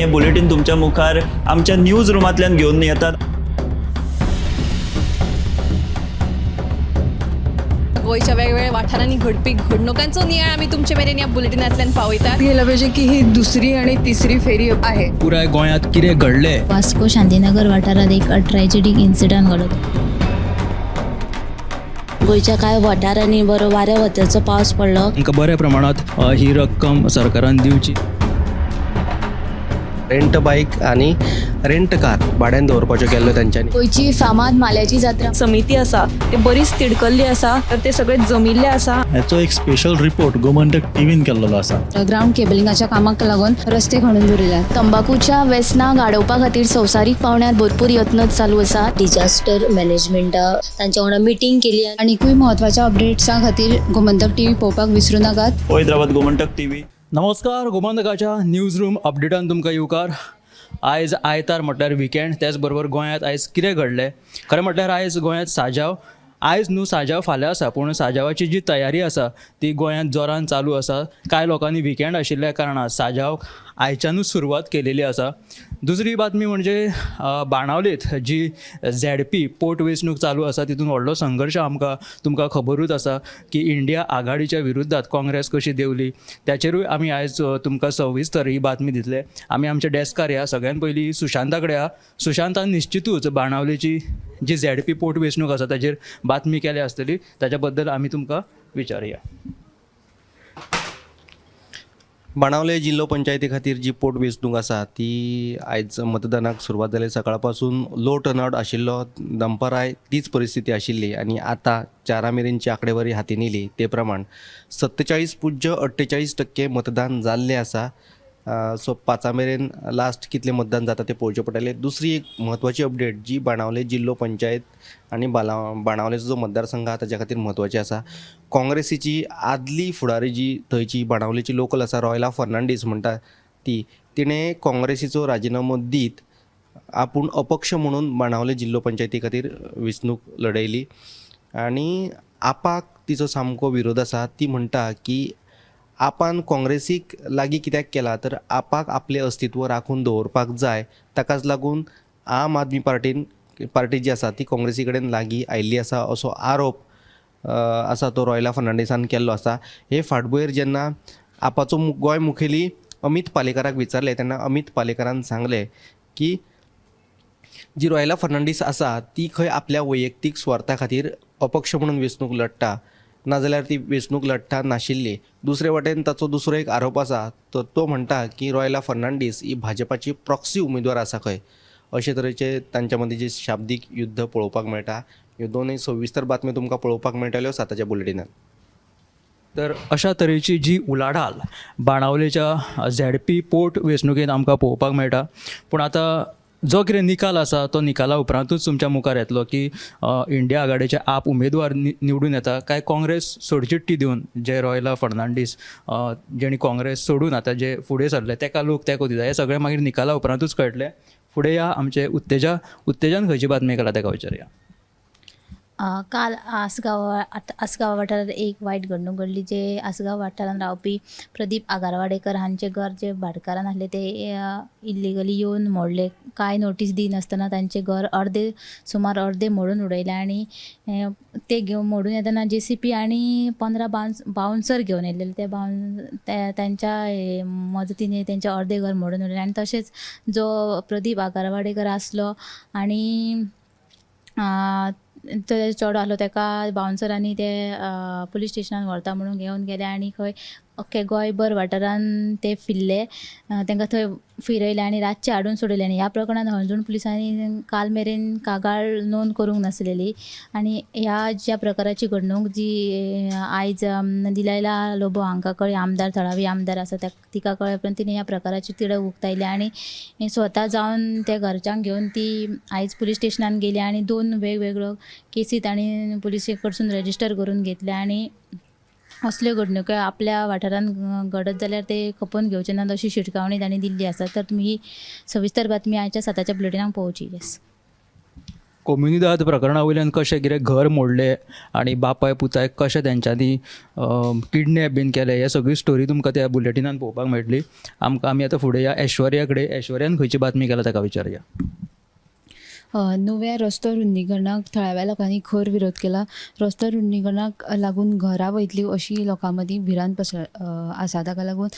हें बुलेटीन तुमच्या मुखार आमच्या न्यूज रुमांतल्यान घेवन येतात. गोंयच्या वेगवेगळ्या वाठारांनी घडपी घडणुकांचो नियाळ आमी तुमचे मेरेन ह्या बुलेटिनांतल्यान पावयतात. गेलं पाहिजे की ही दुसरी आणि तिसरी फेरी आहे. पुराय गोंयांत कितें घडलें. वास्को शांतीनगर वाठारात एक ट्रॅजेडीक इन्सिडंट घडलो. गोंयच्या कांय वाठारांनी बरो वाऱ्या वताचो पावस पडलो. तांकां बऱ्या प्रमाणांत ही रक्कम सरकारान दिवची. रेंट बायक आनी रेंट कार भाड्यान दवरपाच्यो केल्ल्यो तेंच्यांनी. गोंयची फामाद माल्याची जात्रा. समिती आसा ते बरीच तिडकल्ली आसा, तर ते सगळे जमिल्ले आसा. हाचो एक स्पेशल रिपोर्ट गोमंतक टीव्हीन केल्लो आसा. ग्राउंड केबलिंगाच्या कामाक लागून रस्ते खणून दवरिल्यात. तंबाकूच्या वेसनाक आडोवपा खातीर संवसारीक पावंड्यार भरपूर यत्न चालू आसा. डिजास्टर मॅनेजमेंटा तांच्या वांगडा मिटींग केली. आनीकूय म्हत्वाच्या अपडेट्सां खातीर गोमंतक टीव्ही पळोवपाक विसरूं नाकात. पळयत रावात गोमंतक टीव्ही. नमस्कार, गोमंतकाच्या न्यूज रूम अपडेटान तुमकां येवकार. आयज आयतार म्हटल्यार विकेंड, त्याच बरोबर गोंयांत आयज कितें घडलें. खरें म्हटल्यार आयज गोंयांत साजाव, आयज न्हू साजाव फाल्यां आसा, पूण साजावाची जी तयारी आसा ती गोंयांत जोरान चालू आसा. कांय लोकांनी विकेंड आशिल्ल्या कारणान साजाव आयच्यानूच सुरवात केलेली आसा. दुसरी बातमी म्हणजे बाणावलेंत जी झेडपी पोट वेंचणूक चालू आसा तितून व्हडलो संघर्श आमकां तुमकां खबरूच आसा की इंडिया आघाडीच्या विरुद्धात काँग्रेस कशी देंवली, त्याचेरूय आमी आयज तुमकां सविस्तर ही बातमी दितले. आमी आमच्या डेस्कार ह्या सगळ्यान पयलीं सुशांता कडेन या. सुशांतान निश्चितूच बाणावलेची जी झेडपी पोट वेंचणूक आसा ताजेर बातमी केल्या आसतली, ताच्या बद्दल आमी तुमकां विचारुया. बाणावले जिल्लो पंचायती खातीर जी पोट वेंचणूक आसा ती आयज मतदानाक सुरवात जाली. सकाळ पासून लो टर्नआउट आशिल्लो, दनपाराय तीच परिस्थिती आशिल्ली आनी आतां 4 मेरेनची आंकडेवारी हातीन येयली ते प्रमाण 47.48% मतदान जाल्लें आसा. सो 5 मेरेन लास्ट कितलें मतदान जाता तें पळोवचें पडटलें. दुसरी एक म्हत्वाची अपडेट जी बाणावले जिल्लो पंचायत आनी बाणावलेचो जो मतदारसंघ आसा ताच्या खातीर म्हत्वाची आसा. काँग्रेसीची आदली फुडारी जी थंयची बाणावलेची लोकल आसा, रॉयला फर्नांडीस म्हणटा ती, तिणें काँग्रेसीचो राजिनामो दीत आपूण अपक्ष म्हणून बाणावले जिल्लो पंचायती खातीर वेंचणूक लढयली आनी आपाक तिचो सामको विरोध आसा. ती म्हणटा की आपान काँग्रेसीक लागीं कित्याक केला तर आपाक आपलें अस्तित्व राखून दवरपाक जाय, ताकाच लागून आम आदमी पार्टी जी आसा ती काँग्रेसी कडेन लागीं आयिल्ली आसा असो आरोप आसा तो रॉयला फर्नांडीसान केल्लो आसा. हे फाटभुंयेर जेन्ना आपाचो गोंय मुखेली अमीत पालेकाराक विचारलें तेन्ना अमीत पालेकारान सांगलें की जी रॉयला फर्नांडीस आसा ती खंय आपल्या वैयक्तीक स्वार्था खातीर अपक्ष म्हणून वेंचणूक लढटा, नाजाल्यार ती वेंचणूक लढटा नाशिल्ली. दुसरे वाटेन ताचो दुसरो एक आरोप आसा, तर तो म्हणटा की रॉयला फर्नांडीस ही भाजपाची प्रॉक्सी उमेदवार आसा खंय. अशे तरेचे तांच्या मदीं जे शाब्दीक युद्ध पळोवपाक मेळटा. ह्यो दोनूय सविस्तर बातम्यो तुमकां पळोवपाक मेळटल्यो 7च्या बुलेटिनान. तर अशा तरेची जी उलाढाल बाणावलेच्या झेडपी पोट वेंचणुकेंत आमकां पळोवपाक मेळटा. पूण आतां जो कितें निकाल आसा तो निकाला उपरांतूच तुमच्या मुखार येतलो की इंडिया आघाडीचे आप उमेदवार निवडून येता काय काँग्रेस सोडचिट्टी दिवन जे रॉयला फर्नांडीस जेणी काँग्रेस सोडून आतां जे फुडें सरले तेका लोक तेंको दिता, हें सगळें मागीर निकाला उपरांतूच कळटलें. फुडें या आमचे उत्तेजान खंयची बातमी केला तेका विचारुया. काल आसगांव वाठारांत एक वायट घडणूक घडली, जे आसगांव वाठारांत रावपी प्रदीप आगारवाडेकर हांचे घर जे भाटकारान आसले ते इल्लिगली येवन मोडले. कांय नोटीस दिनासतना तांचें घर अर्दे सुमार अर्दे मोडून उडयलें आनी ते घेवन मोडून येतना जेसीपी आनी 15 बाउन्सर घेवन येयल्ले. ते तांच्या मजतीन तेंचें अर्दें घर मोडून उडयलें. आनी तशेंच जो प्रदीप आगारवाडेकर आसलो आनी तो चेडो आसलो तेका बाउन्सरांनी ते पुलीस स्टेशनान व्हरता म्हणून घेवन गेले आनी खंय अख्खे गोंयभर वाठारान ते फिरले, तांकां थंय फिरयले आनी रातचे हाडून सोडयले. आनी ह्या प्रकरणान हणजूण पुलिसांनी काल मेरेन कागाळ नोंद करूंक नासलेली. आनी ह्या ज्या प्रकाराची घडणूक जी आयज दिलायला लोबो हांकां कळ्ळी, आमदार थळावी आमदार आसा तिका कळ्ळ्या उपरांत तिणें ह्या प्रकाराची तिडक उक्तायली आनी स्वता जावन त्या घरच्यांक घेवन ती आयज पुलीस स्टेशनान गेली आनी 2 वेगवेगळ्यो केसी तांणी पुलिसे कडसून रजिस्टर करून घेतल्या. आनी असल्यो घडणुको आपल्या वाठारांत घडत जाल्यार ते खपोवन घेवचे नात अशी शिटकावणी तांणी दिल्ली आसा. तर तुमी ही सविस्तर बातमी आयच्या 7च्या बुलेटिनाक पळोवची. येस. कोम्युनिदाद प्रकरणा वयल्यान कशें कितें घर मोडलें आनी बापाय पुतायक कशें तेंच्यांनी किडनॅप बीन केलें, हे सगळी स्टोरी तुमकां त्या बुलेटिनान पळोवपाक मेळटली. आमकां आमी आतां फुडें या ऐश्वर्या कडेन. ऐश्वर्यान खंयची बातमी केला ताका विचारया. नुव्या रस्तो रुंदीकरणाक थळाव्या लोकांनी खर विरोध केला. रस्तो रुंदीकरणाक लागून घरां वयतली अशी लोकां मदीं भिरांत पसर आसा. ताका लागून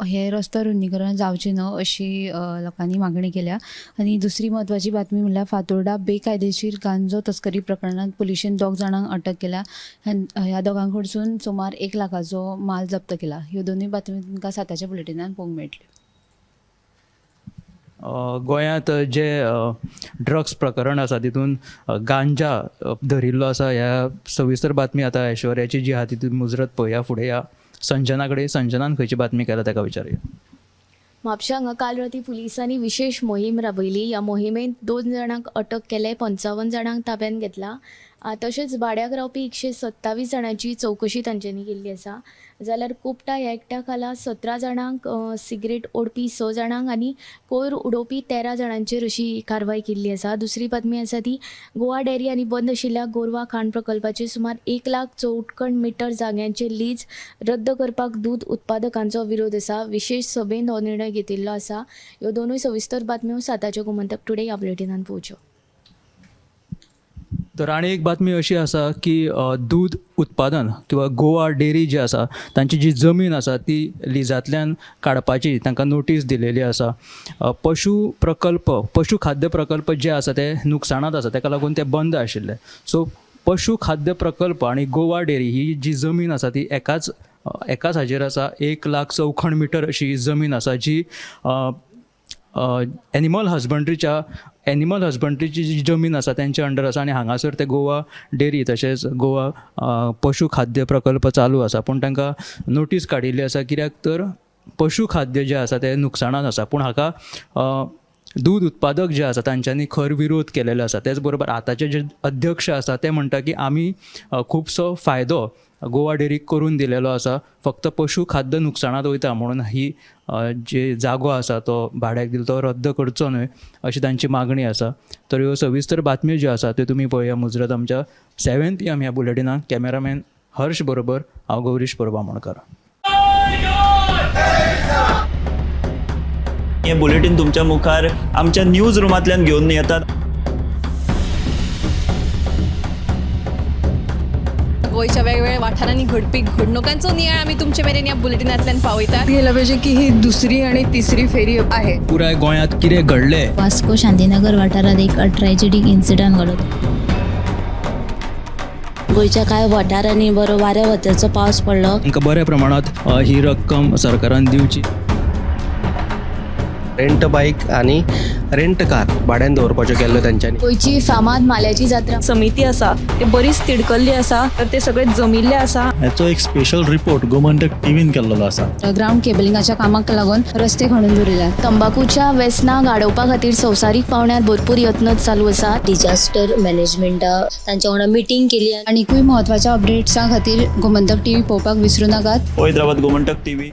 हें रस्तो रुंदीकरण जावचें न्हय अशी लोकांनी मागणी केल्या. आनी दुसरी म्हत्वाची बातमी म्हणल्यार फातोर्डा बेकायदेशीर गांजो तस्करी प्रकरणांत पुलिशेन 2 जाणांक अटक केल्या. ह्या दोगां कडसून सुमार 1 लाखाचो माल जप्त केला. ह्यो दोनूय बातमी तुमकां 7च्या बुलेटिनान पळोवंक मेळटल्यो. गोंयांत जे ड्रग्स प्रकरण आसा तितून गांजा धरिल्लो आसा. ह्या सविस्तर बातमी आतां ऐश्वर्याची जी आहा तितून मुजरत पळोवया. फुडें या संजना कडेन. संजनान खंयची बातमी केला ताका विचारुया. म्हापशा हांगा काल राती पुलिसांनी विशेश मोहीम राबयली. ह्या मोहिमेंत 2 जाणांक अटक केले, 55 जाणांक ताब्यांत घेतला. तशेंच भाड्याक रावपी 127 जाणांची चवकशी तांच्यांनी केल्ली आसा. जाल्यार कोपटा ह्या एकट्या खाला 17 जाणांक, सिगरेट ओडपी 6 जाणांक आनी कोयर उडोवपी 13 जाणांचेर अशी कारवाय केल्ली आसा. दुसरी बातमी आसा ती गोवा डेअरी आनी बंद आशिल्ल्या गोरवा खाण प्रकल्पाचे सुमार 1 लाख चौखण मिटर जाग्यांचे लीज रद्द करपाक दूद उत्पादकांचो विरोध आसा. विशेश सभेन हो निर्णय घेतिल्लो आसा. ह्यो दोनूय सविस्तर बातम्यो 7च्या गोमंतक टुडे ह्या बुलेटिनान पळोवच्यो. तर आनी एक बातमी अशी आसा की दूद उत्पादन किंवा गोवा डेअरी जी आसा तांची जी जमीन आसा ती लिजांतल्यान काडपाची तांकां नोटीस दिलेली आसा. पशु प्रकल्प, पशु खाद्य प्रकल्प जे आसा ते नुकसाणांत आसा, ताका लागून ते बंद आशिल्ले. सो पशु खाद्य प्रकल्प आनी गोवा डेअरी ही जी जमीन आसा ती एकाच हाजेर आसा. 1 लाख चौखण मिटर अशी जमीन आसा जी एनिमल हजबंड्रीची जी जमीन आसा तेंच्या अंडर आसा आनी हांगासर ते गोवा डेअरी तशेंच गोवा पशु खाद्य प्रकल्प चालू आसा. पूण तांकां नोटीस काडिल्ली आसा कित्याक तर पशु खाद्य जें आसा तें नुकसाणान आसा. पूण हाका दूद उत्पादक जे आसा तांच्यांनी खर विरोध केलेलो आसा. तेच बरोबर आतांचे जे अध्यक्ष आसा ते म्हणटा की आमी खुबसो फायदो गोवा डेअरीक करून दिलेलो आसा, फक्त पशु खाद्य नुकसाणांत वयता म्हणून ही जे जागो आसा तो भाड्याक दिलो तो रद्द करचो न्हय अशी तांची मागणी आसा. तर ह्यो सविस्तर बातम्यो ज्यो आसा त्यो तुमी पळया मुजरत आमच्या 7 PM ह्या बुलेटिनाक. कॅमेरामॅन हर्ष बरोबर हांव गौरीश परब आमोणकर. हे बुलेटीन तुमच्या मुखार आमच्या न्यूज रुमांतल्यान घेवन येतात. गोंयच्या वेगवेगळ्या वाठारांनी घडपी घडणुकांचो नियाळ आमी तुमचे मेरेन ह्या बुलेटिनांतल्यान पावयतात. गेला पाहिजे की ही दुसरी आणि तिसरी फेरी आहे. पुराय गोंयांत कितें घडलें, वास्को शांतीनगर वाठारांत एक ट्रेजेडीक इन्सिडंट घडलो. गोंयच्या कांय वाठारांनी बरो वाऱ्या वताचो पावस पडलो. तांकां बऱ्या प्रमाणांत ही रक्कम सरकारान दिवची. रेंट बायक आनी रेंट कार भाड्यान दवरपाच्यो केल्ल्यो तेंच्यांनी. गोंयची फामाद माल्याची जात्रा समिती आसा ते बरीच तिडकल्ली आसा. तर ते सगळे जमिल्ले आसा. हाचो एक स्पेशल रिपोर्ट गोमंतक टीव्हीन केल्लो आसा. ग्रावंड केबलिंगाच्या कामाक लागून रस्ते खणून दवरिल्यात. तंबाखूच्या वेसनाक आडोवपा खातीर संवसारीक पावंड्यार भरपूर यत्न चालू आसा. डिजास्टर मॅनेजमेंटा तांच्या वांगडा मिटींग केली. आनीकूय म्हत्वाच्या अपडेट्सां खातीर गोमंतक टीव्ही पळोवपाक विसरूं नाकात. पळयत रावात गोमंतक टीव्ही.